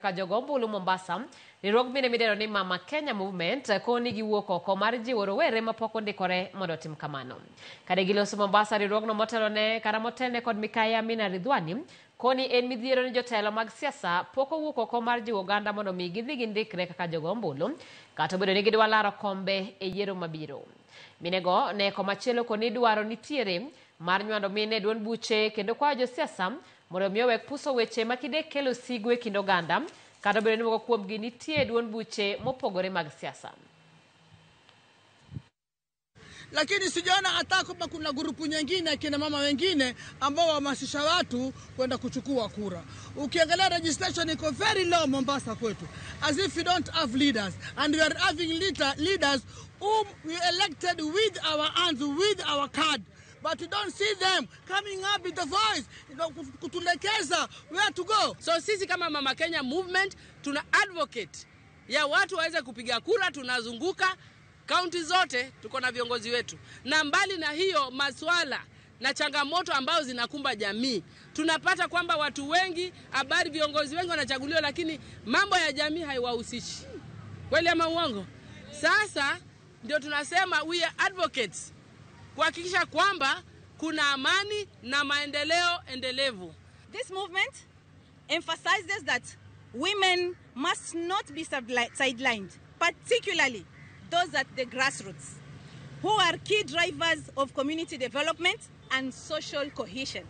Ka jogo ombulu Mombasa, riwruog mine midendo ni Mama Kenya Movement koni giwuok oko mar jiwo rowere mapok ondikore mondo otim kamano. Kane giloso Mombasa, riwruogno motelone kata motelne kod Mikai Amina Ridhwani koni en midhiero ni jotelo mag siasa pok owuok oko mar jiwo oganda mondo mi gidhi gindikre kaka jogo ombulu kata obedo ni gidwa laro kombe e yiero mabiro. Minego ne komachielo koni dwaro nitiere mar nywando mine e duond buche kendo kwayo josiasa mondo mi owek puso weche ma kidek kelo sigu e kind oganda kata obedo ni moko kuomgi nitie e duond buche mopogore mag siasa. Lakini sijaona hata kama kuna grupu nyingine akina mama wengine ambao wahamasisha watu kwenda kuchukua kura. Ukiangalia registration iko very low Mombasa kwetu, as if we don't have leaders and we are having leaders whom we elected with our hands, with our card, but you don't see them coming up with the voice kutulekeza where to go. So sisi kama Mama Kenya Movement tuna advocate ya watu waweze kupiga kura. Tunazunguka kaunti zote, tuko na viongozi wetu, na mbali na hiyo maswala na changamoto ambazo zinakumba jamii, tunapata kwamba watu wengi habari, viongozi wengi wanachaguliwa, lakini mambo ya jamii haiwahusishi. Kweli ama uongo? Sasa ndio tunasema we are advocates kuhakikisha kwamba kuna amani na maendeleo endelevu. This movement emphasizes that women must not be sidelined, particularly those at the grassroots, who are key drivers of community development and social cohesion.